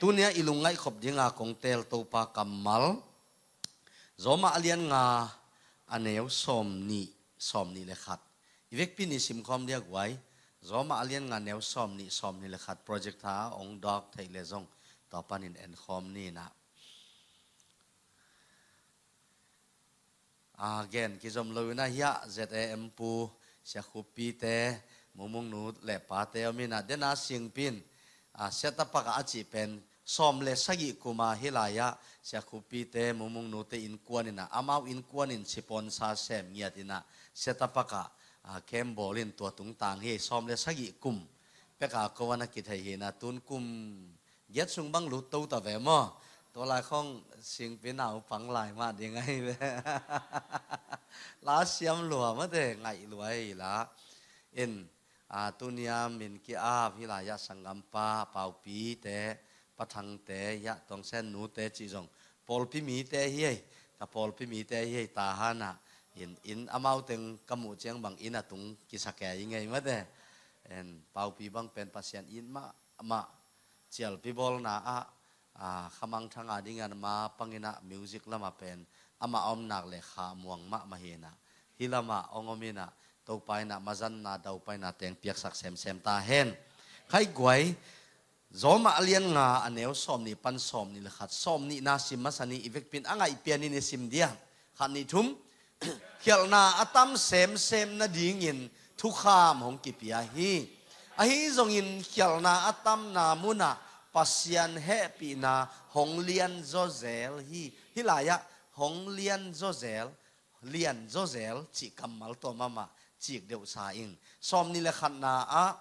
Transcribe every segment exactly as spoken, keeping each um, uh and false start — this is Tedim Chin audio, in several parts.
Tunia i lungngaih khop dinga kong teel Topa kammal, Rom a lian nga a neu sawm nih, sawm nih le khat. I vekpi-in i simkhawm dia guai, Rom a lian nga neu sawm nih, sawm nih le khat project a hong dawk theih le zong tua panin enkhawm ni in ah. A gen kizom lo in ah hiah Z A M pu, Sia Khup Pi te, Mung Mung nu le pate om in ah, dena singpi in, a, Sia Tapak a cih pen sawm le sagih kum a hih lai-ah Sia Khup Pi te, Mung Mung nu te innkuan in ah, amau innkuan in sponsor sem ngiat in ah, Sia Tapak a, a, camp bawl in tua tungtang hi. Sawm le sagih kum pek a ko a na kithei hi in ah, tun kum giat sung bang lut to ta ve maw? Tua lai khawng singpi naupang lai mah ding ahi ve. La siam lua mate, ngaih lua hi la. In, a, tunia min ki-ap hih lai-ah sanggampa Paupi te, Pa Thang te, hiah Tuang Sen nu te cih zong pawlpi mite hi ei. Ka pawlpi mite hi ei, Tahan ah. In, in amau teng ka muh ciang bang inn a tung kisa kei ngei mate. In, Paupi bang pen Pasian it mah, amah cialpi bawlna ah, a, khamangthang a dingin ama pang in ah music lamah pen amah omnak le kha muang mahmah hi in ah, hih lamah hong om in ah, Topa in ah mazanna daupaina teng piaksak semsem ta hen. Khai guai, Rom a lian nga a neu sawm nih pan sawm nih le khat, sawm nihna sim masa ni, i vekpi in a ngaih pian in i sim dia. Khat, nih, thum. Khialhna a tam semsem nadingin thukham hong kipia hi. Ahi zongin khialhna a tamna munah Pasian hehpihna hong lianzaw zel hi. Hih lai-ah hong lianzaw zel, lianzaw zel cih kammal tawh mahmah cik deuh sa ing. Sawm nih le khatna ah,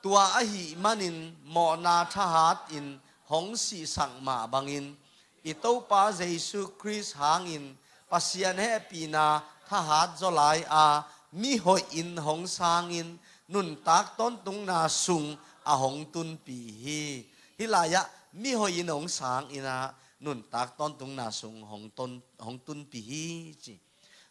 tua ahih manin mawhna thahat in hong sihsak mah bangin, i Topa Jesu Khrist hangin Pasian hehpihna thahat zaw lai a, mihoih in hong sangin nuntak tawntungna sung a hong tunpih hi. Hih lai-ah mihoih in hong sangin ah, nuntak tawntungna sung hong ton-, hong tunpih hi ci.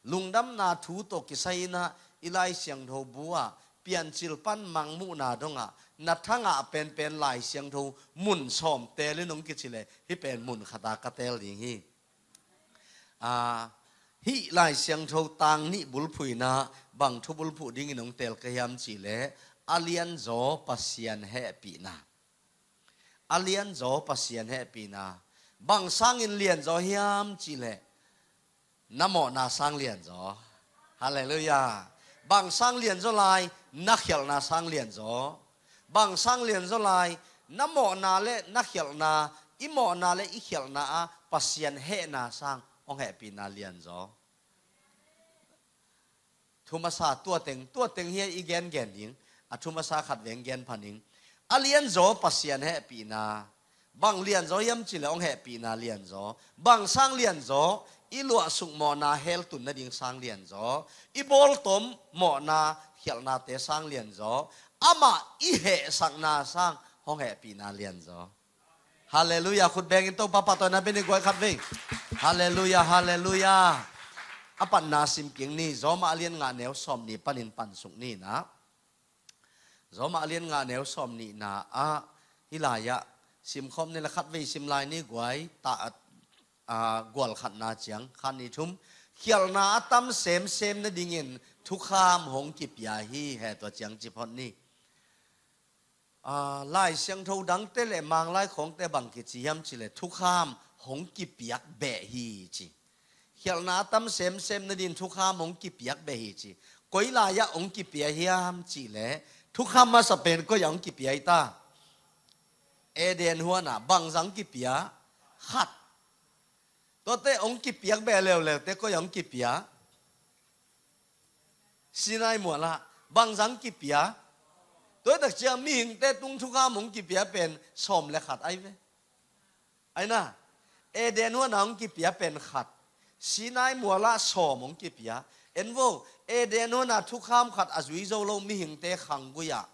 Lungdamna thu tawh kisai in ah, i Lai Siangtho bu ah, Piancil pan Mangmuhna dongah, na thangah penpen Lai Siangtho mun sawm teel in hong kici leh, hih pen mun khat a ka teel ding hi. A, hih Lai Siangtho tang nih bulphuh in ah, bang thu bulphuh dingin hong teel ka hiam cih leh, a lianzaw Pasian hehpihna. A lianzaw Pasian hehpihna. Bang sangin lianzaw hiam cih leh, na mawhna sang lianzaw. Halleluiah. Bang sang lianzaw lai, na khialhna sang lianzaw. Bang sang lianzaw lai, na mawhna le na khialhna, i mawhna le i khialhna ah Pasian hehna sang hong hehpihna lianzaw. Thu masa tua teng, tua teng hi a i gengen ding, a thu masa khat veng gen pha ning. A lianzaw Pasian hehpihna. Bang lianzaw hiam cih leh hong hehpihna lianzaw. Bang sang lianzaw, i luahsuk mawhna hell tun nading sang lianzaw. I bawltawm mawhna khialhnate sang lianzaw. Amah i hehsakna sang hong hehpihna lianzaw. Halleluiah. Khut bengin Topa pahtawina bia ni guai khat vei. Halleluiah, halleluiah. A panna sim kik ni, Rom a lian nga neu sawm nih panin pansuk ni in ah. Rom a lian nga neu sawm nihna ah, hih lai-ah simkhawm ni le khat vei sim lai ni guai, ta, a, gual khatna ciang, khat, nih, thum. Khialhna a tam semsem nadingin thukham hong kipia hi, he tua ciang ci phot ni. A, Lai Siangtho dangte le Manglai Khawngte bang kici hiam cih leh thukham hong kipiak beh hi ci. Khialhna a tam semsem nadin thukham hong kipiak beh hi ci. Koi lai-ah hong kipia hiam cih leh thukham masa pen koi ah hong kipia hi ta? Eden huan ah. Bang zah hong kipia? Khat. Tuate hong kipiak beh leuleute koi ah hong kipia? Sinai mual ah. Bang zah hong kipia? Tua hi tak ciang mihingte tung thukham hong kipia pen sawm le khat ahi ve. Ahi na, Eden huan ah hong kipia pen khat. Sinai mual ah sawm hong kipia. En vo, Eden huan ah thukham khat a zui zo lo mihingte khanggui ah.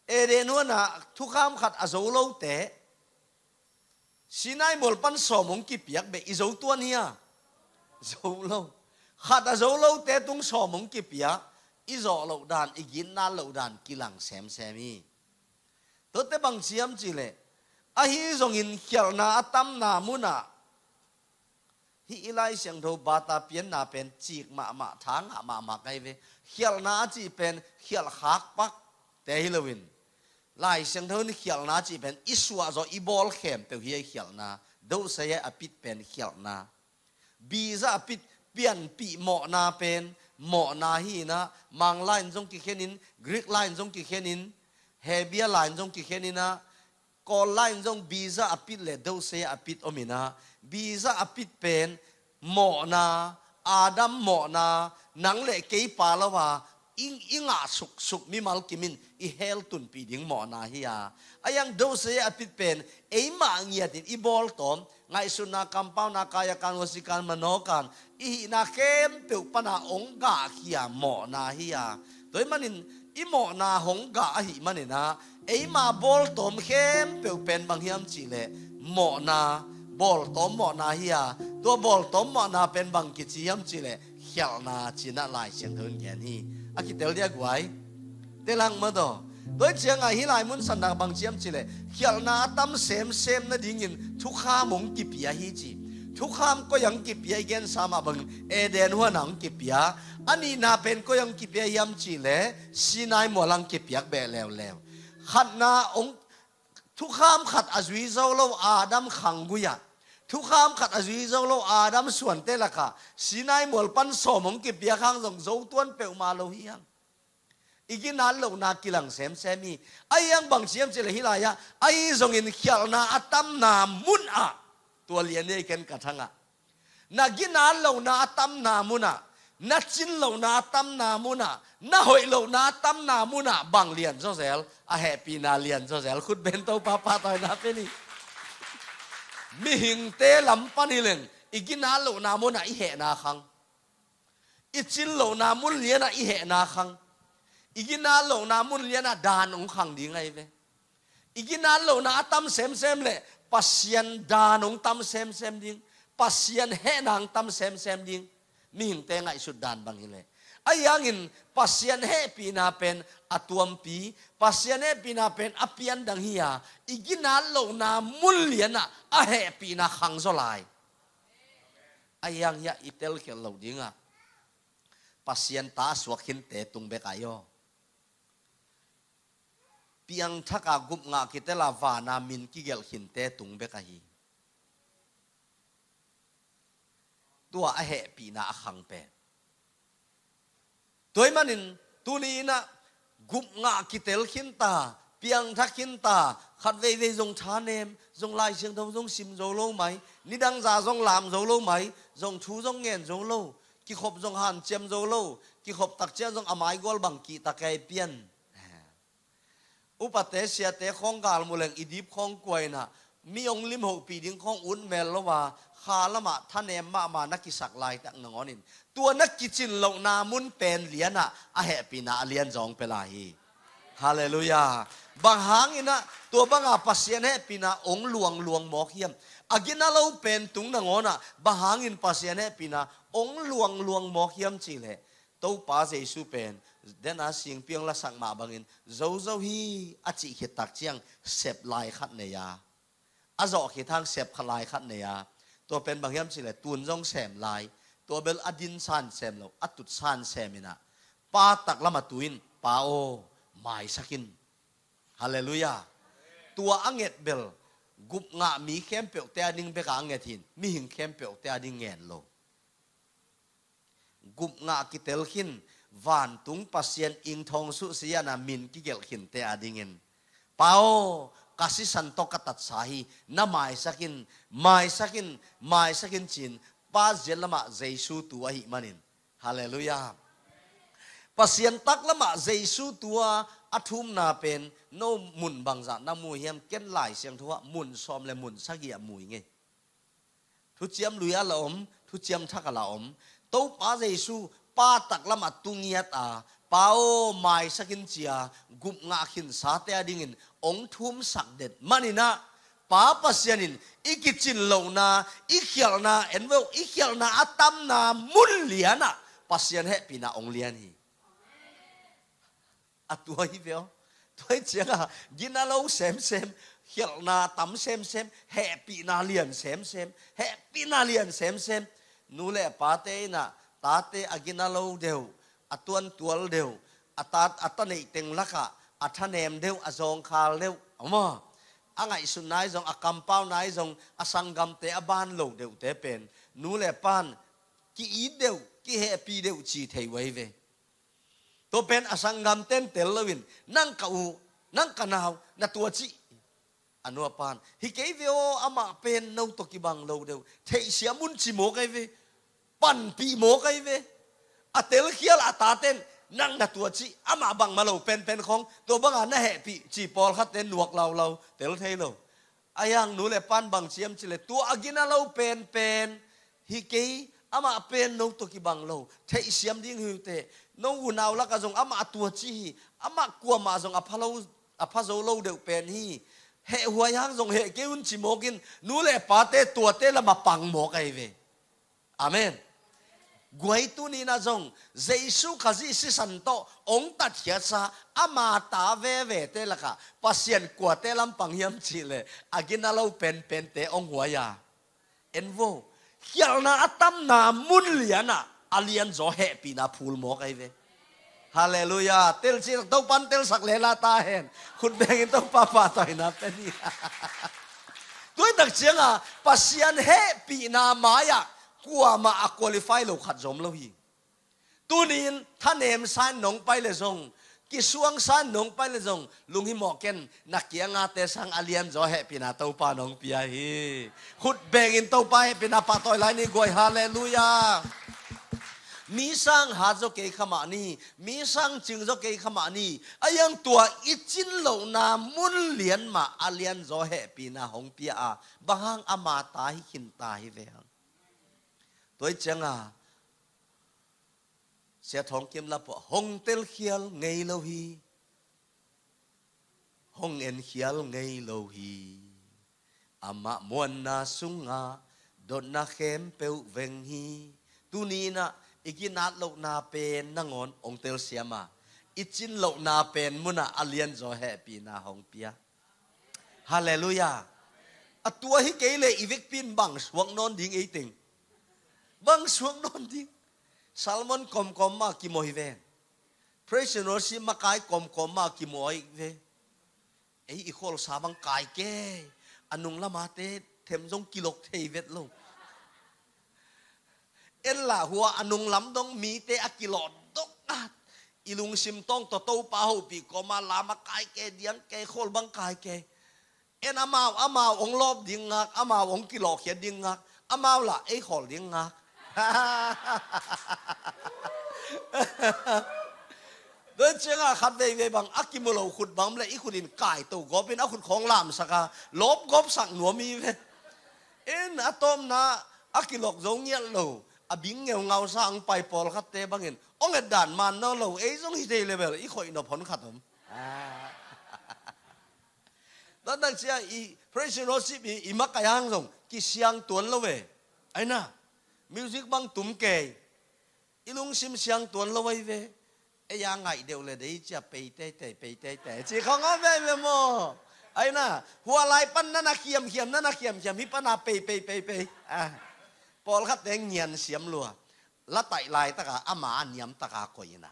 Eden huan ah thukham khat a zo lote, Sinai mual pan sawm hong kipiak beh, i zo tuan hia? Zo lo. Khat a zo lote tung sawm hong kipia, i zawh loh dan, i gitna loh dan kilang semsem hi. Tuate bang ci hiam cihleh, ahi zongin khialhna a tamna munah hih i Lai Siangtho bata pianna pen cik mahmah, tha ngah mahmah ka hi ve. Khialhna a cih pen khialh khak pakte hi loin, Lai Siangtho in khialhna a cih pen i suahzawh i bawl khempeuh hi a, i khialhna, dosei a pit pen khialhna. Biza a pit, pianpih mawhna pen mawhna hi inah, Mangla in zong kikhenin, Greek la in zong kikhenin, Hebia la in zong kikheninah, Kawl la in zong biza a pit le dosei a pit om inah, biza a pit pen mawhna, Adam mawhna, nang le kei pha lo a, i, i ngah suksuk mimal kimin i hell tunpih ding mawhna hi a. A iang dosei a pit pen eimah ngiatin i bawltawm, ngaihsutna, kampauna, kaiakan, wasikan, manokan, i hihna khempeuh pana hong gahkhia mawhna hi a. Tua ahih manin i mawhna hong gah ahih maninah, eima bawltawm khempeuh pen bang hiam cihleh, mawhna, bawltawm mawhna hi a. Tua bawltawm mawhna pen bang kici hiam cihleh, khialhna cinah Lai Siangtho in gen hi. A kitel dia guai? Tel hang maw taw. Tua hi ciangah hih lai mun santak bang ci hiam cihleh, khialhna a tam semsem nadingin thukham hong kipia hi ci. Thukham koi ah hong kipia i gensa mah bangin Eden huanah hong kipia. A nihna pen koi ah hong kipia hiam cihleh, Sinai mual ah hong kipiak beh leuleu. Khatna hong, thukham khat a zui zo lo Adam khanggui ah, thukham khat a zui zo lo Adam suante lakah Sinai mual pan sawm hong kipiak hang zong zo tuan peuhmah lo hi hang. I ginat lohna kilang semsem hi. Ahi hang bang ci hiam cihleh hih lai-ah, ahi zongin khialhna a tamna munah, tua lian hi ken ka thangah, na ginat lohna a tamna munah, na cin lohna a tamna munah, na hoih lohna a tamna munah bang lian zawzel, a hehpihna lian zawzel? Khut beng, Topa pahtawina pe ni. Mihingte lam pan hi leng, i ginat lohna munah i hehna khang. I cin lohna mun lianah i hehna khang. I ginat lohna mun lianah dan hong khang ding ahi ve. I ginat lohna a tam semsem leh Pasian dan hong tam semsem ding. Pasian hehna hong tam semsem ding. Mihingte ngaihsut dan bang hileh. Ahi hangin Pasian hehpihna pen a tuampi, Pasian hehpihna pen a piandang hi a, i ginat lohna mun lianah a hehpihna khang zaw lai. Ahi hang hiah i telkhialh loh dingah, Pasian ta a suak khinte tung bek ahi aw. Piangthaka gupngah kitela vana min kigelh khinte tung bek ahi. Tua a hehpihna a khang pen. Tua ahih manin tuni inah gupngah kitel khinta, piangthak khinta, khat veivei zong thanem, zong Lai Siangtho zong sim zo lo mai, nidang za zong lam zo lo mai, zong thu zong ngen zo lo, kikhop zong hanciam zo lo, kikhop takciang zong a maigual bang kihta kei pian. Upate siate khawng galmuh leng i dip khawng kuainah, mi hong limhohpih ding khawng ut mel lo a, kha lamah thanem mahmah na kisak laitak nangawnin, tua na kicin lohna mun pen lianah a hehpihna a lian zawng pia lai hi. Halleluiah. Bang hanginah tua banga Pasian hehpihna hong luangluang mawk hiam? A gina lo pen tung nangawnah bang hangin Pasian hehpihna hong luangluang mawk hiam cihleh, Topa Jesu pen dena singpi hong lasak mah bangin zozo hi a cih khit takciang sep lai khat nei a, a zawh khit hang sep khat lai khat nei a, tua pen bang hiam cihleh tun zong sem lai, tua bel a din san sem lo, a tut san sem inah, pa taklamah tu in, Pa aw, maisak in. Halleluiah. Tua a nget bel gupngah mi khempeuhte a ding beka a nget hin, mihing khempeuhte a ding ngen lo. Gupngah kitel khin, vantung Pasian ingthawng suhsiatna min kigelh khinte a dingin, Pa aw, ka sisan tawh ka tatsa hi, na maisak in, maisak in, maisak in ci-in, Pa ziat lamah Jesu tu ahih manin. Halleluiah. Pasian taklamah Jesu tu-a a thumna pen no mun bangzah na mu hiam? Ken Lai Siangtho ah mun sawm le mun sagih ah mu ing ei. Thuciam Lui ah la om, Thuciam Thak ah la om. Topa Jesu Pa taklamah tu ngiat a, Pa aw, maisak in ci-a gupngah khinsate a dingin hong thumsak den maninah, Pa Pasian in i kicin lohna, i khialhna, en ve aw, i khialhna a tamna mun lianah Pasian hehpihna hong lian hi. A tua hi ve aw. Tua hi ciangah gina lo semsem, khialhna tam semsem, hehpihna lian semsem, hehpihna lian semsem. Nu le pate in ah tate a gina lo deuh, a tuantual deuh, a ta, a ta neih teng lakah a thanem deuh, a zawngkhal deuh, a maw, a ngaihsutna hi zong, a kampauna hi zong, a sanggamte a ban lo deuhte pen nu le pan ki-it deuh, kihehpih deuh ci thei uh ahi ve. Tua pen a sanggamte in tel loin, "Nang ka u, nang ka nau, na tua cih." A nu a pan, "Hi kei ve aw, amah pen no tawh kibang lo deuh, theihsiam un," ci mawk ahi ve. Panpih mawk ahi ve. A telkhial a tate in, "Nang na tua cih, amah bangmah lo penpen khawng, tua banga na hehpih," ci pawlkhatte nuak laulau, tel thei lo. Ahi hang nu le pan bang ci hiam cih leh, "Tua a gina lo penpen hi kei, amah pen no tawh kibang lo, theihsiam ding hi uh teh. No unau lakah zong amah a tua ci hi, amah kuamah zong a pha lo, a pha zo lo deuh pen hi. Hehhuai hang zong heh kei un," ci mawkin nu le pate tuate lamah pang mawk ahi ve. Amen. Guai, tuni in ah zong Jesu Khazih sisan tawh hong tatkhiatsa ama ta vevete lakah Pasian kuate lam pang hiam cih leh a gina lo penpente hong huai a. En vo, khialhna a tamna mun lianah a lianzaw hehpihna phul mawk ahi ve. Halleluiah. Telcih Topan telsak lela ta hen. Khut bengin Topa pahtawina pe ni. Tua hi tak ciangah Pasian hehpihna mai-ah kuamah a qualify lo khat zom lo hi. Tuni-in thanemsa in nong pai leh zong, kisuangsa in nong pai leh zong, lunghimawh ken, na kiangate sang a lianzaw hehpihna Topa nong pia hi. Khut bengin Topa hehpihna pahtawi lai ni guai, halleluiah. Mi sang hat zaw kei kha mah ni, mi sang cing zaw kei kha mah ni, ahi hang tua i cin lohna mun lian mah a lianzaw hehpihna hong pia a, bang hang, ama ta hi khinta hi ve hang. Tua hi ciangah Sia Thawng Kim lap uh, hong telkhial ngei lo hi, hong enkhial ngei lo hi. Amah muanna sungah dotna khempeuh veng hi. Tuni in ah i ginat lohna pen nangawn hong telsiam a, i cin lohna pen munah a lianzaw hehpihna hong pia. Halleluiah. A tua hi kei leh i vekpi in bang suak nawn ding ei teng? Bang suak nawn ding? Sermon kawmkawm mah kimawi ve. Praise and worship makai kawmkawm mah kimawi ve. Ei i khawlsa bang kai kei. A nung lamate them zong kilok thei vet lo. En lah hua a nunglam dong mite a kilawh dok a, i lungsim tawng tawh Topa hopih kawma, la mah kai kei, diang kei, khawl bang kai kei. En amau, amau hong lawp ding ngak, amau hong kilawhkhiat ding ngak, amau lah ei khawl ding ngak. Tua ciangah khat veivei bang a kimu lo khut bang om leh i khut in kaito gawpin a khut khawng lamsak a, lawp gawpsak nuam hi ve. En a tawpna a kilawk zo ngiat lo, a bing ngeungausa hong pai pawlkhatte bangin hong etdan man nawn lo, ei zong hi thei leh bel i khoih nop hon khat om. Ah. Taktak cia i praise and worship i, i makaih hang zong kisiang tuan lo ve. Aina, music bang tum kei. I lungsim siang tuan lo ahi ve. Ei a ngaih deuh le dei cia pei teitei, pei teitei ci khong a ve ve maw? Aina, hua lai pan na na khiamkhiam, na na khiamkhiam, hih pana pei, pei, pei, pei. Ah. Pawlkhatte ngian siam lua. La taih laitaka ama a niamtaka koih ina.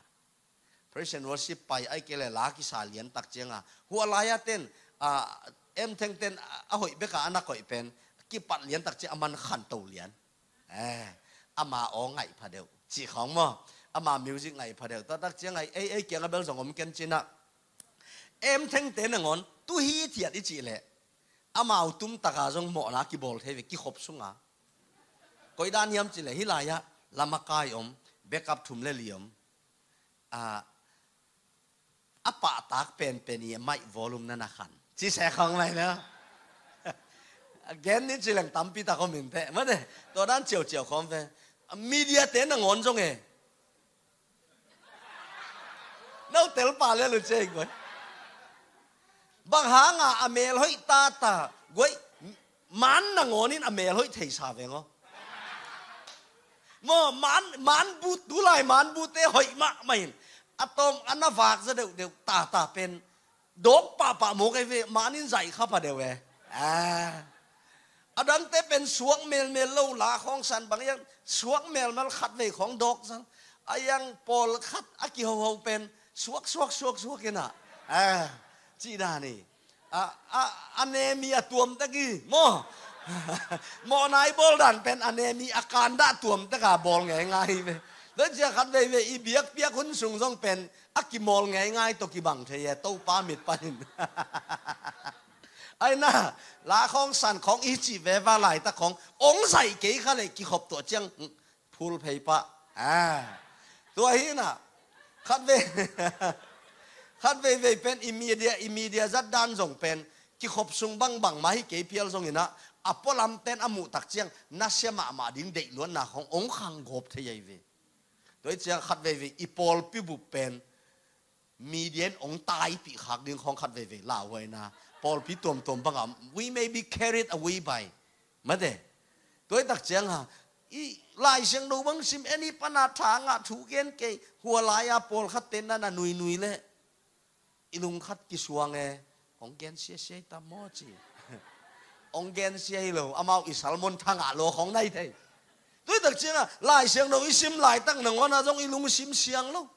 Praise and worship pai ai kei le la kisa liantak cianga, hua lai-a ten, ah, em theng ten, ah, a hoih beka a na koih pen kipat liantak cia a man khanto lian. Eh, ama aw ngaih pha deuh ci khawng maw? Ama music ngaih pha deuh. Taktak ciang ai, ei, ei kiang a bel zong om ken cina. Em thengte nangawn tu hithiat i cih leh amau tumtaka zong mawhna kibawl thei ve kikhop sunga. Koidan hiam cih leh hih lai-ah lamakai om, backup thum le li om. Ah, a pahtak penpen i mic volume na na khan. Ci se khawng mai na. Gen ni ci leng tampi tak om in teh. Mate, tua dan ciauciau khawm ve. Media te nangawn zong e. No tel pa le lu cei guai. Bang hanga a mel hoih tata. Guai, man nangawn in a mel hoih thei sa veng aw. Maw, man, man but, tulai man butte hoih mahmah in. A tawm a na vak za deuhdeuh tata pen. Dawk pahpah mawk ei ve, manin zaih kha pha deuh e. A dangte pen suak melmel lo, la khawng san bang hiam, suak melmel khatvei khawng dawk zal. A hiang pawlkhat a kihoho pen suak suak suak suak inah, a, cih dan hi. A, a, a nemi a tuamtek hi maw? Mawhna i bawl dan pen a nemi a kandah tuamtek a bawl ngeingai hi ve. Tua ciang khatveivei i biakpiak hun sung zong pen a kimawl ngeingai tawh kibang thei e, Topa mit panin. Aina, la khawng san khawng i cih veva laitak khawng ong zaih kei kha leh kikhop tuah ciang phul phei pah. A, tua hi inah khatvei, khatveivei pen i media, i media zat dan zong pen kikhop sung bangbang mah hi kei phial zong inah, a pualamten a muhtak ciang nasia mahmah ding deihluatna khawng ong khang gawp thei ahi ve. Tua hi ciang khatveivei i pawlpi bup pen media in ong taipih khak ding khawng khatveivei lauhuaina, pawlpi tuamtuam bangah we may be carried away by, mate. Tua hi tak ciang ha, i Lai Siangtho bang sim, en i pana tha ngah thu gen kei, hua lai-a pawlkhatte na na nuinui leh i lungkhat kisuang e, ong gen siasia hi tam maw ci. Ong gen sia hi lo, amau i sermon tha ngah lo khawng nai thei. Tua hi tak ciang a Lai Siangtho i sim laitak nangawn ah zong i lungsim siang lo.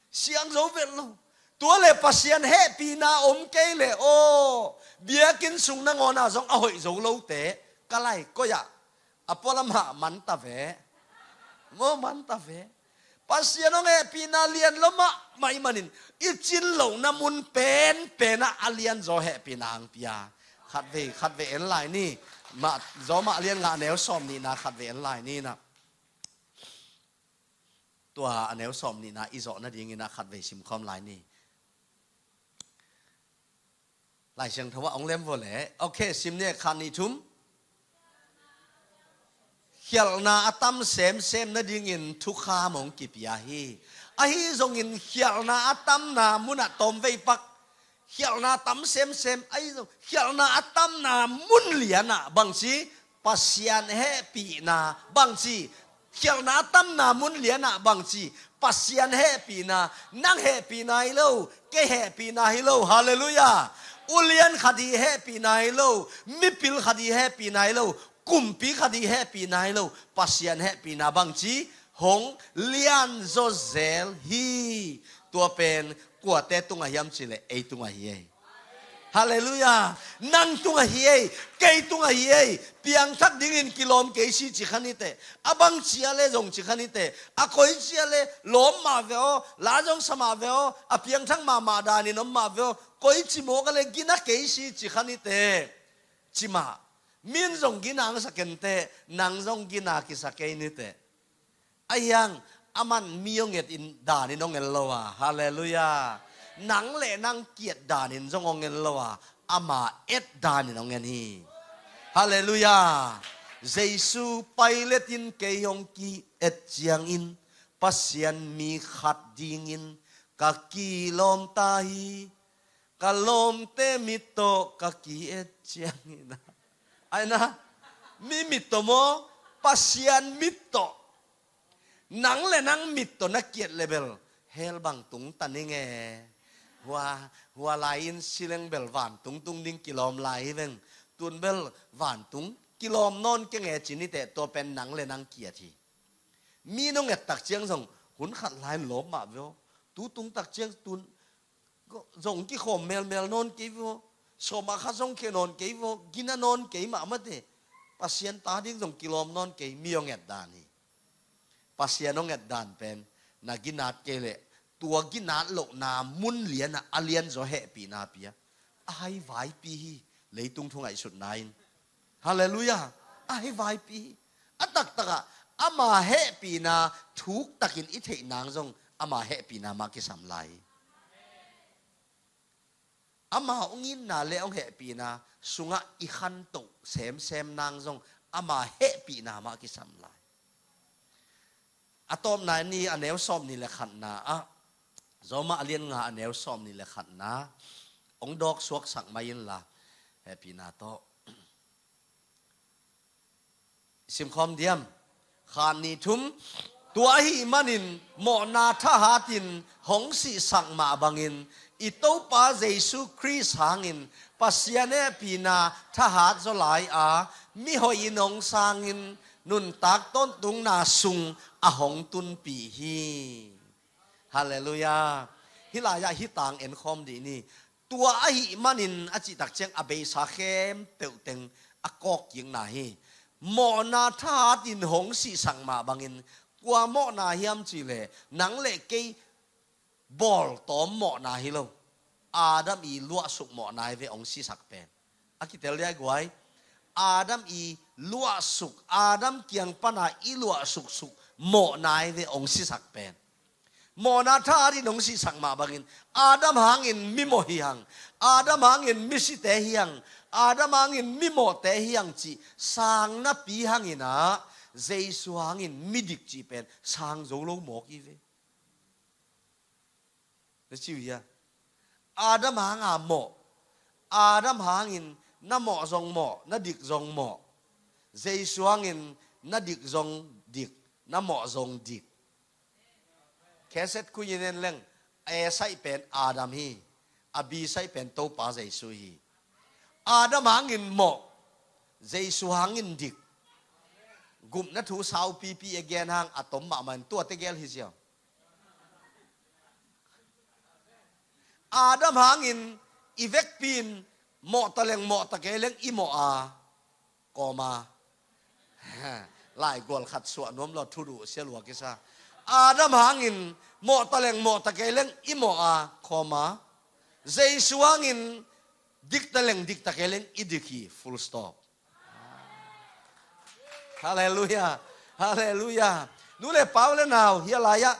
Siang zo vet lo. Tua le Pasian hehpihna om kei le aw, biakinn sung nangawn ah zong a hoih zo lote ka lai koih ah, a pualamah man ta ve. Maw, man ta ve. Pasian hong hehpihna lian lo mahmah ahih manin i cin lohna mun penpen ah a lianzaw hehpihna hong pia. Khatvei khatvei en lai ni. Mah, Zawmah a lian nga a neu sawm nihna khatvei en lai ni na. Tua a neu sawm nihna i zawh nadingin a khatvei simkhawm lai ni. Lai Siangtho ah ong lem vua leh. Ok, sim ni, khat nih thum. Khialhna a tam semsem nadingin thukham hong kipia hi. Ahi zongin khialhna a tamna munah tawmvei pak khialhna tam semsem, ahi zong khialhna a tamna mun lianah bangci, Pasian hehpihna bangci. Khialhna a tamna mun lianah bangci, Pasian hehpihna. Nang hehpihna hi lo, kei hehpihna hi lo. Halleluiah. Ulian khat hi hehpihna hi lo, mipil khat hi hehpihna hi lo, kumpi khat hi hehpihna hi lo, Pasian hehpihna bangci, hong lianzaw zel hi. Tua pen kuate tungah hiam cih leh ei tungah hi ei. Halleluiah. Nang tungah hi ei, kei tungah hi ei. Piangthak dingin kilawm kei si ci kha ni teh. A bang cia le zong ci kha ni teh. A koi cia le lawm mah ve aw, la zong sa mah ve aw, a piangthak mahmah danin om mah ve aw, koi ci mawk a le gina kei si ci kha ni teh. Ci mah. Min zong gina ang sa ken teh, nang zong gina kisa kei ni teh. A hiang, aman mi hong et in danin hong en lo a. Halleluiah. Nang le nang kiet danin zong hong en lo a, ama et danin hong en hi. Halleluiah. Jesu Pilate in kei hong ki-et ciangin Pasian mi khat dingin ka kilawm ta hi. Ka lawmte mit tawh ka ki-et ciangin a, aina, mi mit tawh maw, Pasian mit tawh. Nang le nang mit tawh na kiet le bel hell bang tung ta ning e. Hua, hua lai-in si leng bel vantung tung ding kilawm lai hi veng. Tun bel vantung kilawm nawn keng e ci ni teh, tua pen nang le nang kiet hi. Mi nong et tak ciang zong hun khat lai-in lawm mah ve aw. Tu tung tak ciang tun zong kikhawm melmel nawn kei ve aw. Sawm ah khat zong khia nawn kei ve aw. Gina nawn kei mahmah teh. Pasian ta ding zong kilawm nawn kei, mi hong et dan hi. Pasian hong et dan pen na ginat kei leh tua ginat lohna mun lianah a lianzaw hehpihna pia. A hai vaipi hi, leitung thu ngaihsutna in. Halleluiah. A hai vaipi hi. A taktakah ama hehpihna thuktakin i theih nang zong ama hehpihna mah kisam lai hi. Ama hong itna le hong hehpihna sungah i khantoh semsem nang zong ama hehpihna mah kisam lai. A tawpna ni a neu sawm nih le khatna ah, Zawmah a lian nga a neu sawm nih le khatna hong dawk suaksak mai inla, hehpihna tawh simkhawm diam? Khat nih thum. Tua ahih manin mawhna thahatin hong sihsak mah bangin I Topa Jesu Khrist hangin Pasian hehpihna thahat zaw lai a, mihoih in hong sangin nuntak tawntungna sung a hong tunpih hi. Halleluiah. Hih lai-ah hih tang enkhawm dih ni. Tua ahih manin a cih tak ciang a beisa khempeuh teng a kawkkikna hi. Mawhna thahat in hong sihsak mah bangin, kua mawhna hiam cih leh nang le kei bawltawm mawhna hi lo. Adam i luahsuk mawhna hi ve hong sihsak pen. A kitel dia guai. Adam i luahsuk, Adam kiang pana i luahsuksuk mawhna hi ve hong sihsak pen. Mawhna thahat in hong sihsak mah bangin, Adam hangin mimawh hi hang, Adam hangin misite hi hang, Adam hangin mimawhte hi hang cih sang napi hangin ah, Jesu hangin midik cih pen sang zo lo mawk hi ve. Na ci uh hia? Adam hanga mawh, Adam hangin na mawh zong mawh, na dik zong mawh. Jesu hangin na dik zong dik, na mawh zong dik. Cassette khui in en leng, A side pen Adam hi, a B side pen Topa Jesu hi. Adam hangin mawh, Jesu hangin dik. Gupna thu saupipi a gen hang a tom mahmah in tuate gel hi ziau. Adam hangin i vekpi in mawh ta leng mawh ta kei leng i mawh a, kawma. Laigual khat suah nuam lo, thuduh sia lua kisa. Adam hangin mawh ta leng mawh ta kei leng i mawh a, kawma. Jesu hangin dik ta leng dik ta kei leng i dik hi, full stop. Halleluiah. Halleluiah. Nu le pa u le nau, hih lai-ah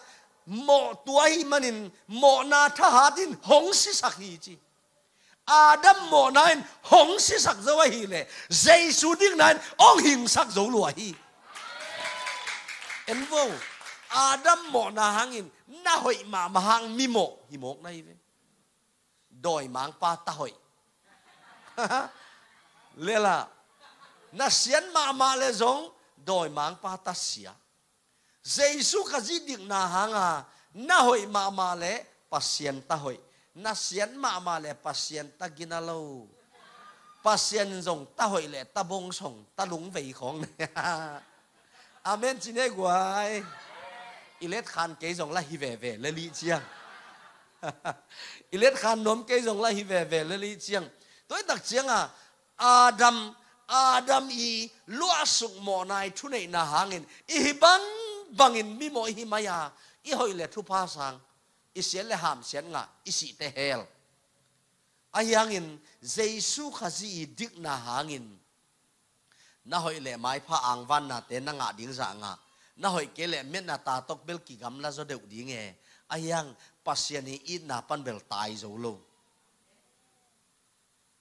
mawh tua ahih manin mawhna thahat in hong sisak hi ci. Adam mawhna in hong sisak zo ahih leh Jesu dikna in hong hingsak zo lua hi. En vo, Adam mawhna hangin na hoih mahmah hang mimawh hi mawk na hi ve. Dawimangpa ta hoih. Lela, na sian mahmah le zong dawimangpa ta sia. Jesu Khazih dikna hanga na hoih mahmah le Pasian ta hoih. Na sian mahmah le Pasian ta gina lo. Pasian zong ta hoih le ta bongsong, ta lungvei khawng. Amen ci ne guai. I letkhan kei zong la hi veve le lih ciang. I letkhan nuam kei zong la hi veve le lih ciang. Tua i tak cianga Adam, Adam i luahsuk mawhna i thuneihna hangin i hi bangbangin mimawh i hi mai a, i hoih le thupha sang, i siat le hamsiat ngah, i sihte hel. Ahi hangin Jesu Khazih i dikna hangin na hoih le maipha angvannate na ngah ding zah ngah. Na hoih kei le metna ta tawk bel kigamla zaw deuh ding e. Ahi hang Pasian i itna pan bel tai zo lo.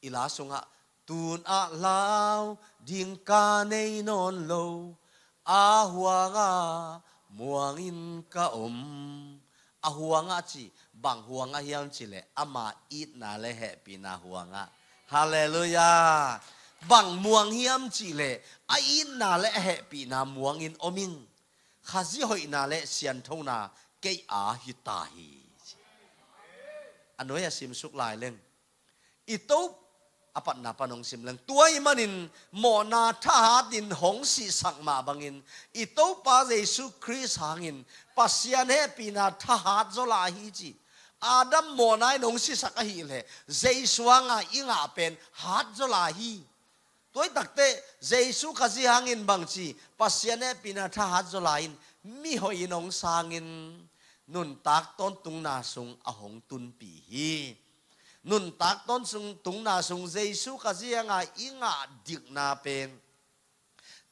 I la sungah tun ah lau ding ka nei nawn lo, a huangah muangin ka om. A huangah ci, bang huangah hiam cileh ama itna le hehpihna huangah. Halleluiah. Bang muang hiam cileh a itna le a hehpihna muangin om ing. Khazih hoihna le sianthona kei a hi ta hi. A nuai a simsuk lai leng. I to a patna pan hong sim leng. Tua ahih manin mawhna thahat in hong sihsak mah bangin i Topa Jesu Khrist hangin Pasian hehpihna thahat zaw lai hi ci. Adam mawhna in hong sisak ahih leh Jesu hanga i ngah pen hat zaw lai hi. Tua i takte Jesu Khazih hangin bangci Pasian hehpihna thahat zaw lai in mihoih in hong sangin nuntak tawntungna sung a hong tunpih hi. Nuntak tawntungna sung Jesu Khazih hanga i ngah dikna pen,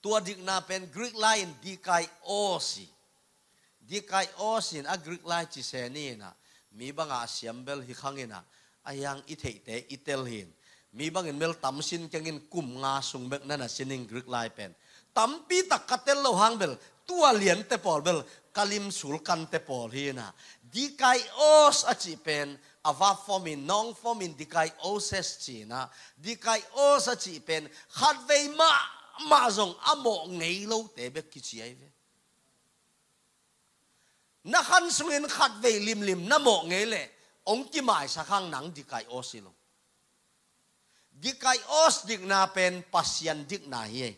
tua dikna pen Greek lai in dikaios hi. Dikaios in a Greek lai ci se ni inah, mi bangah a siam bel hi khang inah, a hiang i theihte i tel hin. Mi bangin bel tam sin kengin kum nga sung bek na na sin in Greek lai pen. Tampi tak ka tel lo hang bel, tua liante pawl bel ka lim sulkante pawl hi inah. Dikaios a cih pen a verb form in, noun form in dikaioses ci inah. Dikaios a cih pen khatvei mahmah zong a mawh ngei lote bek kici ahi ve. Na khan sungin khatvei limlim na mawh ngei leh, hong kimaisak hang nang dikaios hi lo. Dikaios dikna pen Pasian dikna hi ei.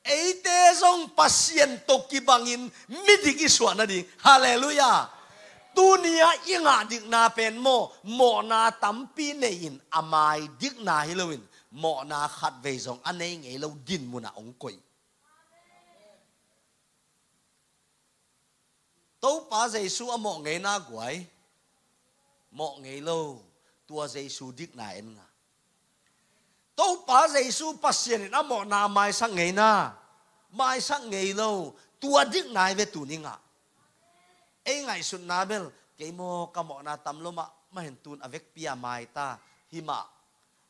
Eite zong Pasian tawh kibangin midik i suah nading. Halleluiah. Tuni-ah i ngah dikna pen maw, mawhna tampi nei-in a mai dikna hi loin, mawhna khatvei zong a nei ngei lo dinmunah hong koih. Topa Jesu a mawh ngeina guai, mawh ngei lo, tua Jesu dikna en ngah. Topa Jesu Pasian in a mawhna maisak ngeina, maisak ngei lo, tua dikna hi ve tuni ngah. Ei ngaihsutna bel, kei maw ka mawhna tam lo mah, mah hen tun a vekpi a mai ta, hi mah.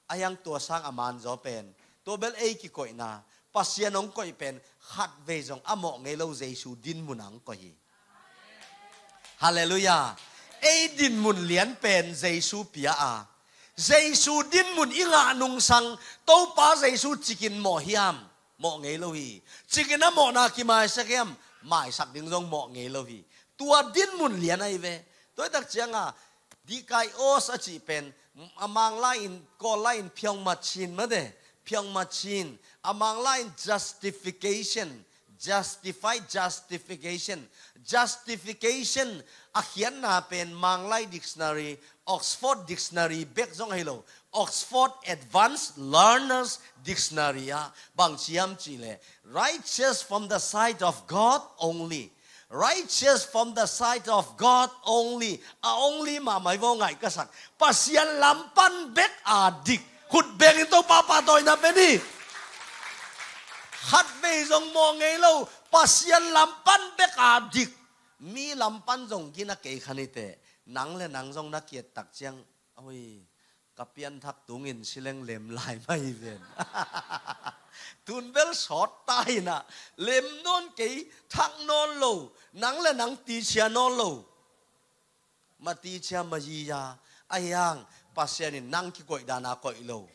A hiang tua sang a manzaw pen, tua bel ei kikoihna, Pasian hong koih pen, khatvei zong a mawh ngei lo Jesu dinmun ah hong koih hi. Halleluiah. Ei dinmun lian pen Jesu pia a, Jesu dinmun i ngah nungsang, Topa Jesu cikin mawh hiam? Mawh ngei lo hi. Cikin a mawhna kimaisak hiam? Maisak ding zong mawh ngei lo hi. Tua dinmun lian ahi ve. Tua hi tak cianga, dikaios a cih pen, a Manglai in, Kawllai in pheomachin mate, pheomachin. A Manglai in justification, justify, justification. Justification a khiatna pen Manglai Dictionary, Oxford Dictionary bek zong hi lo, Oxford Advanced Learners Dictionary ah bang ci hiam cih leh, righteous from the sight of God only. Righteous from the sight of God only. A only mahmah hi vaw ngaih ka sak. Pasian lam pan bek a dik. Khut bengin Topa pahtawina pe ni. Khatvei zong mawh ngei lo. Pasian lam pan bek a dik. Mi lam pan zong gina kei kha ni teh. Nang le nang zong na kiat tak ciang, oi, ka pianthak tungin sileng lem lai mah hi ven. Tun bel sawt ta hi na, lem nawn kei, thak nawn lo, nang le nang ticia nawn lo. Ma ticia ma yiya, a hiang, Pasian in nang kikoih dana koih lo,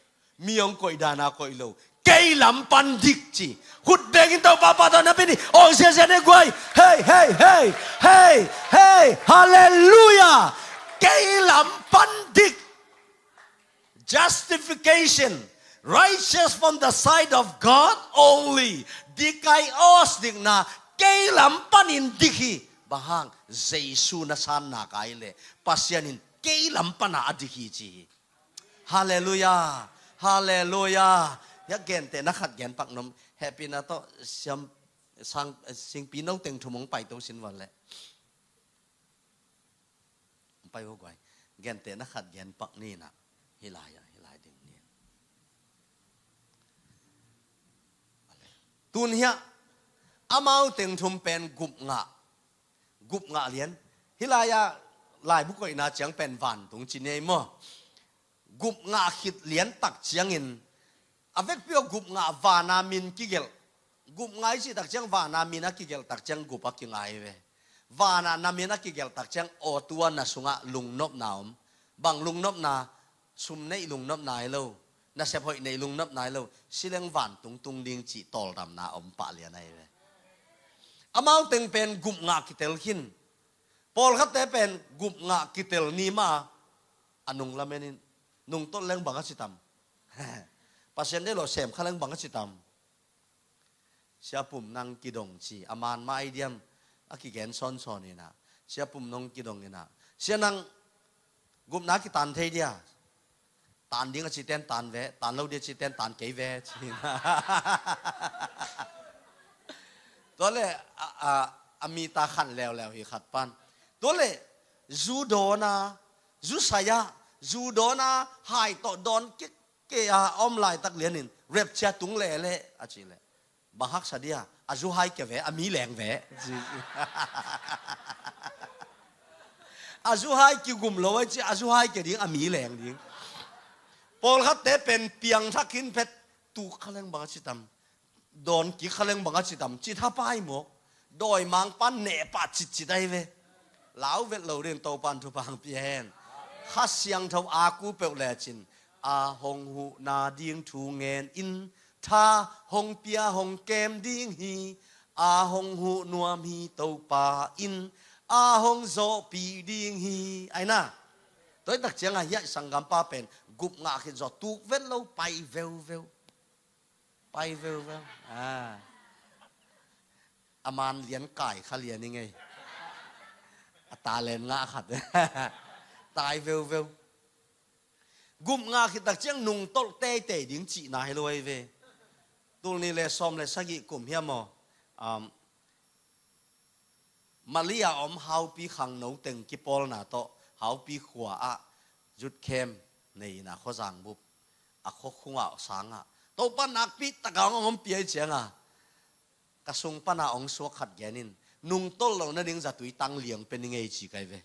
mi hong koih dana koih lo. Kei lam pan dik ci. Khut bengin Topa pahtawina pe ni. Oi, sia sia ne guai. Hei, hei, hei. Hei, hei. Halleluiah. Kei lam pan dik. Justification. Righteous from the sight of God only. Dikaios dikna. Kei lam panin dik hi. Bang hang, Jesu na san nak a hi leh, Pasian in kei lam pana a dik hi ci hi. Halleluiah. Halleluiah. Hiah gentehna khat gen pak nuam. Hehpihna tawh siam sang, singpi no teng thum hong paito sin van leh. Hong pai uh guai. Gentehna khat gen pak ni na. Hih lai ah, hih lai ding ni. Tun hiah amau teng thum pen gup ngah. Gup ngah lian. Hih lai-ah laibu koihna ciang pen vantung ci ni ei maw? Gup ngah khit lian tak ciangin, a vekpi aw gup ngah vana min kigelh. Gup ngah i cih tak ciang vana min a kigelh tak ciang gup a kingai ve. Vana na min a kigelh tak ciang aw tua na sungah lungnopna om. Bang lungnopna? Sum neih lungnopna hi lo, nasep hoih neih lungnopna hi lo, sileng vantung tung ding cih tawldamna om pah lian ahi ve. Amau teng pen gup ngah kitel khin. Pawlkhatte pen gup ngah kitel ni mah a nung lamen in, nungtolh leng bang a citam? Pasian deih lo sem kha leng bang a citam? Sia Pum nang kidong ci, a man mah ai diam, a kigen sawnsawn inah. Sia Pum nong kidong inah. Sia nang gupna kitan thei dia? Tan ding a citen tan ve, tan lo ding a citen tan kei ve, ci inah. Tua le, a, a, a mi ta khan leuleu hi khat pan. Tua le, zu dawn a, zu sai a, zu dawn a, hai tawh dawn kik kei a om laitak lianin, rapture tung lele, a ci le. Bang haksa dia, a zu hai kia ve, a mi leng ve. A zu hai kigum lo ai ci, a zu hai kia ding, a mi leng ding. Pawlkhatte pen piangthak khin phet, tuk kha leng bang a citam? Dawn kik kha leng bang a citam? Ci thapai mawk. Dawimangpa neh pah citcit ahi ve. Lau vet lo ding, Topan thupha hong pia hen. Kha Siangtho a ku peuh lecin, a hong huhna ding thu ngen in, tha hong pia hong kem ding hi. A hong huh nuam hi Topa in, a hong zawhpih ding hi. Ai na. Tua hi tak ciangah hiah i sanggampa pen gup ngah khit zawh, tuk vet lo, pai veuveu. Pai veuveu. A, a man lian kai kha lian i ngei. A talent ngah khat. Tai veuveu. Gup ngah khit tak ciang nungtolh teitei ding cihna hi lo ahi ve. Tul nih le sawm le sagih kum hiam aw? Um, Mali a om Haupi khangno teng kipawlna tawh Haupi khua ah youth camp nei-in a khuazang bup, a khua khungah sangah Topa nakpi taka hong ompih ahih ciangah, ka sung pana hong suak khat gen in, nungtolh loh nading zatui tang li hong pia ning ei ci ka hi ve.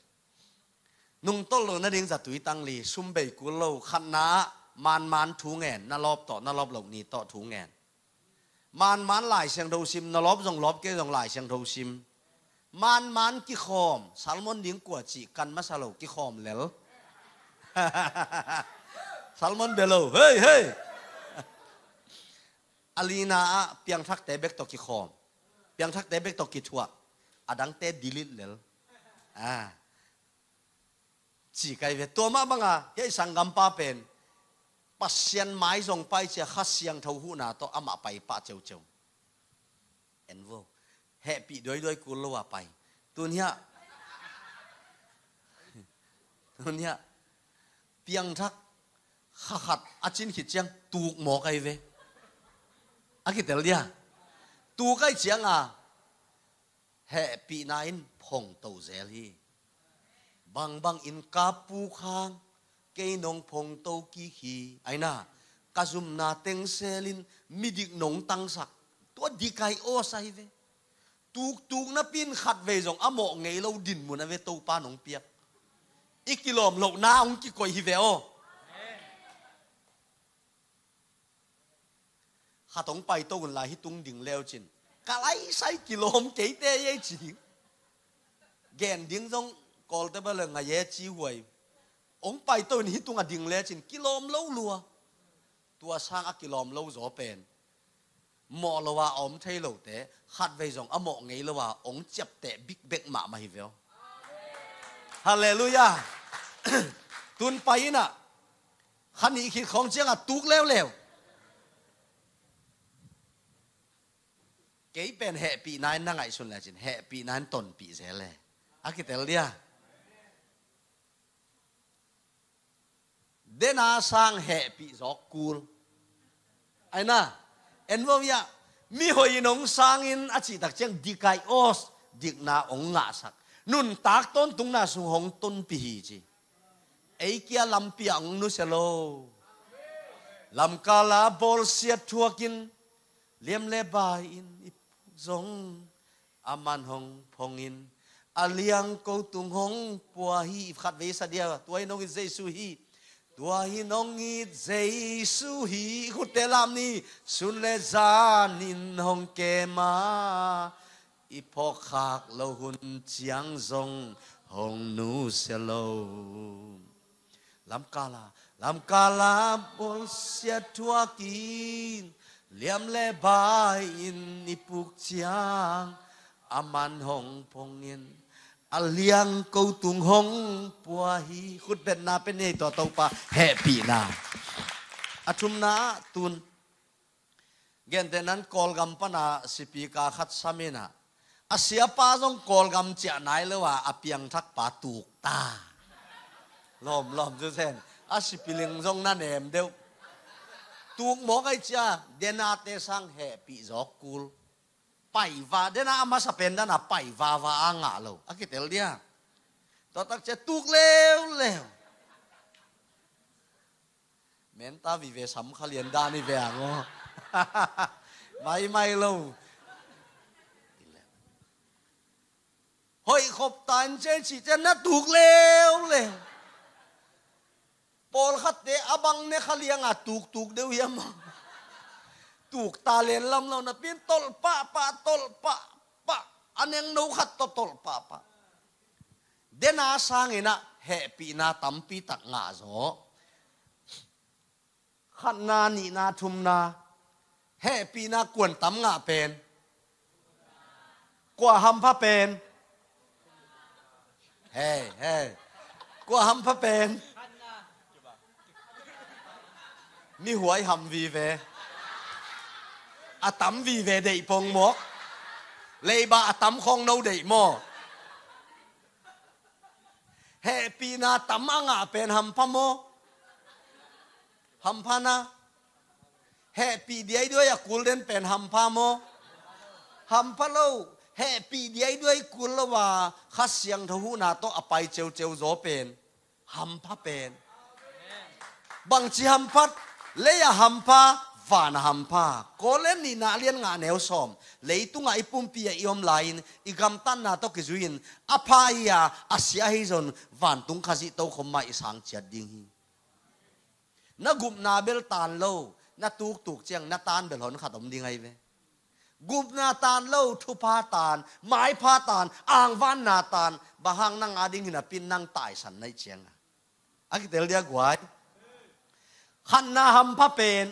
Nungtolh loh nading zatui tang li, sum bei kul lo, khatna ah manman thu ngen, na lawp tawh na lawp loh ni tawh thu ngen. Manman Lai Siangtho sim, na lawp zong lawp kei zong Lai Siangtho sim. Manman kikhawm, sermon ding kua cih kan masa lo, kikhawm lel. Sermon bia lo, hei, hei. A lina ah piangthakte bek tawh kikhawm, piangthakte bek tawh kithuah, a dangte delete lel. A, ci ka hi ve. Tua mah banga hiah i sanggampa pen Pasian mai zong pai cia, Kha Siangtho huhna tawh amah pai pah ceuceu. En vo. Hehpih duaiduai kul lo a pai. Tun hiah, tun hiah piangthak kha khat a cin khit ciang tuk mawk ahi ve. A kitel dia. Tuk ahi cianga hehpihna in phongto zel hi. Bangbang in ka puk hang, kei nong phongto kik hi. Aina, ka zumna tengselin midik nong tangsak. Tua dik ahi aw sa hi ve. Tuktuk napi in khatvei zong a mawh ngei lo dinmun a ve Topa nong piak. I kilawm lohna hong kikoih hi ve aw. Khat hong paito un lai, hih tung ding leucin ka laisai kilawm keite ei ci ding. Gen ding zong Kawlte bale ngaye ci huai. Hong paito in hih tungah ding lecin kilawm lo lua. Tua sang a kilawm lo zaw pen mawh lo a a om thei lote, khatvei zong a mawh ngei lo a hong ciapteh bikbek mahmah hi ve aw. Halleluiah. Tun pai inah kha nih khit khawng ciangah tuk leuleu. Kei pen hehpihna in na ngaihsun lecin hehpihna in tonpih zel e. A kitel dia. Dena sang hehpih zawk kul. Aina, en vo ia, mi hoih in hong sangin a cihtak ciang dikaih aw, dikna hong ngahsak. Nuntak tawntungna sung hong tonpih hi ci. Ei kia lampi ah hong nusia lo. Lamkala bawlsiat thuakin, liam le bai in i puk zong, aman hong phongin, a liangko tung hong pua hi. Khatvei sa dia, tua hi nong it Jesu hi. Tua hi nong it Jesu hi. Khutte lam ni. Sun le zan in hong kem a, i phawkkhak loh hun ciang zong hong nusia lo. Lamkala, lamkala bawlsiat thuakin, liam le bai in i puk ciang, aman hong phongin, a liangko tung hong pua hi. Khutbetna pen ei tua Topa hehpihna. A thumna ah tun gentehnan Kawlgam pana sipika khat sam inah, a siapa zong Kawlgam ciah nai lo a, a piangthakpa tuk ta. Lawmlawm cusen, a sipiling zong na nem deuh. Tuk mawk ahi cia, denate sang hehpih zawk kul. Paiva, dena a masa pen dana paivava a ngah lo. A kitel dia. Tua tak cia tuk leuleu. Menta vive sam kha lian dan i ve ang aw. Maimai lo. Hoih khop ta in cei cih cian na tuk leuleu. Pawlkhatte a bang ne kha lianga tuktuk deuh hiam aw. Tuk ta len lam lo napi in tolh pahpah, tolh pahpah. A nengno khat tawh tolh pahpah. Dena sanginah hehpihna tampi tak ngah zaw. Khatna, nihna, thumna, hehpihna kuan tam ngah pen? Kua hampha pen? Hei, hei. Kua hampha pen? Mihuai ham vive. A tam vive deih pongmawk. Leiba a tam khawng no deih maw? Hehpihna tam a ngah pen hampha maw? Hampha na. Hehpih diaiduai a kul den pen hampha maw? Hampha lo. Hehpih diaiduai kul lo a Kha Siangtho huhna tawh a pai ceuceu zaw pen hampha pen. Bangci hamphat? Lei a hampha, van a hampha. Korin nihna a lian nga neu sawm. Leitungah i pumpi ah i om lai-in i gamtatna tawh kizui-in a pha hi a, a sia ahi zong vantung Khazih tokhom mah i sang ciat ding hi. Na gupna bel taan lo, na tuktuk ciang na taan bel hon khat om ding ahi ve. Gupna taan lo, thupha taan, maipha taan, angvanna taan, bang hang nang a ding hi napi-in nang taisan na hih cianga. A kitel dia guai. Khatna hampha pen,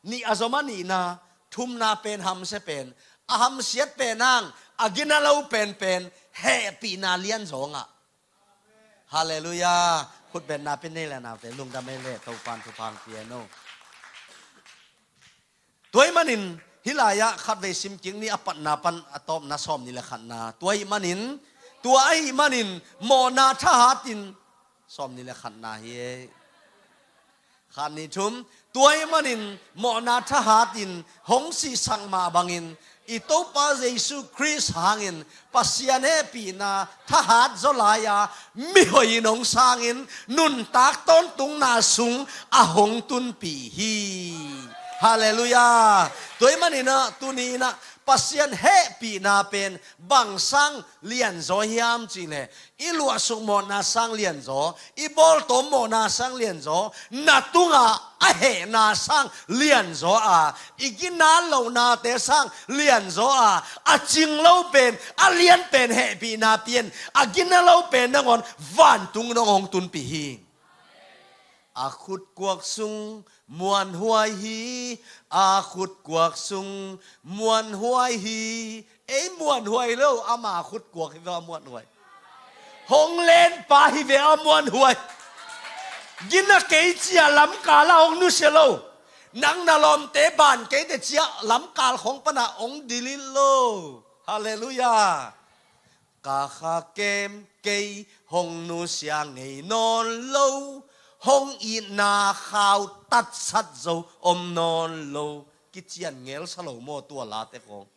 nih a zom a nihna, thumna pen hamsia pen, a hamsiat pen hang, a gina lo penpen, hehpihna lianzaw ngah. Halleluiah. Khutbetna pen nei le naute lungdam ei le Topan thupha hong pia no. Tua ahih manin hih lai-ah khatvei sim kik ni, a patna pan a tawpna sawmnih le khatna. Tua ahih manin, tua ahih manin mawhna thahatin, sawmnih le khatna hi ei. Khat, nih, thum. Tua ahih manin mawhna thahatin hong sihsak mah bangin i Topa Jesu Khrist hangin Pasian hehpihna thahat zaw lai-a, mihoihin hong sangin nuntak tawntungna sung a hong tunpih hi. Halleluiah. Tua ahih manin ah tuni-in ah Pasian hehpihna pen bang sang lianzaw hiam cih leh, i luahsuk mawhna sang lianzaw, i bawltawm mawhna sang lianzaw, na tungah a hehna sang lianzaw a, i ginat lohnate sang lianzaw a, a cing lo pen, a lian pen hehpihna pi-in, a gina lo pen nangawn vantung dong hong tunpih hi. A khutkuak sung muanhuai hi, a khutkuak sung muanhuai hi. Ei muanhuai lo, ama khutkuak hi ve a muanhuai. Hong lenpa hi ve a muanhuai. Gina kei cia lamkal ah hong nusia lo. Nang na lawmte ban kei te cia lamkal khawng pana hong delete lo. Halleluiah. Ka kha kem kei hong nusia ngei nawn lo, hong itna khau tatsat zo om nawn lo. Kician ngelsa lo maw tua late khawng.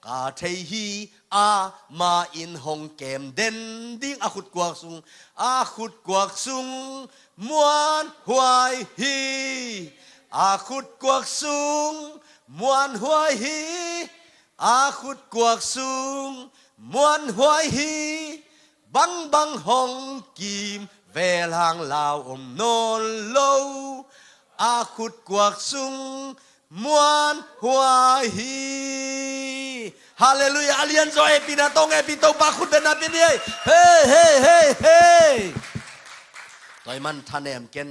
Ka thei hi, amah in hong kem den ding. A khutkuak sung, a khutkuak sung muanhuai hi. A khutkuak sung muanhuai hi. A khutkuak sung muanhuai hi. Bangbang hong kimvel hang lau om nawn lo. A khutkuak sung muanhuai hi. Halleluiah. A lianzaw hehpihna tawh hehpih Topa khutbetna pia ni ei. Hei, hei, hei, hei. Tua ahih man thanem ken.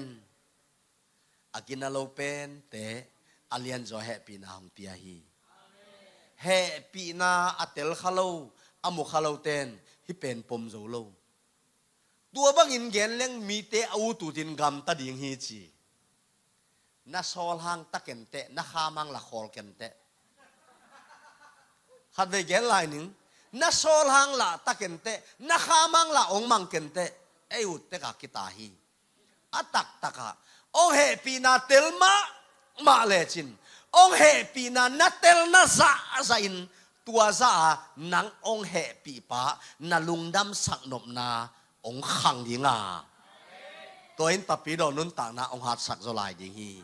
A gina lo pente a lianzaw hehpihna hong pia hi. Hehpihna a tel kha lo, a mu kha lo ten hih pen pom zo lo. Tua bangin gen leng mite a ut utin gamta ding hi ci. Na sawl hang ta kenteh, na kham hang la khawl kenteh. Khatvei gen lai ning, na sawl hang la ta kenteh, na kham hang la ong mang kenteh. Ei ut tek a kita hi. A taktak ah ong hehpihna tel mahmah lecin, ong hehpihna na telna zahzah in tua zah a nang ong hehpihpa na lungdamsak nopna ong khang ding a, tua in Papi dawn nuntakna ong hatsak zaw lai ding hi.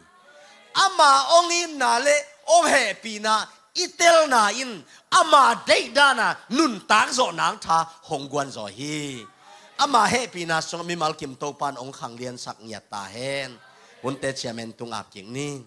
Ama ong itna le ong hehpihna i telna in ama deihdan a nuntak zawh nang tha hong guan zaw hi. Ama hehpihna sungah mimal kim Topan ong khangliansak ngiat ta hen. Hunte ciamen tung ap kik ni.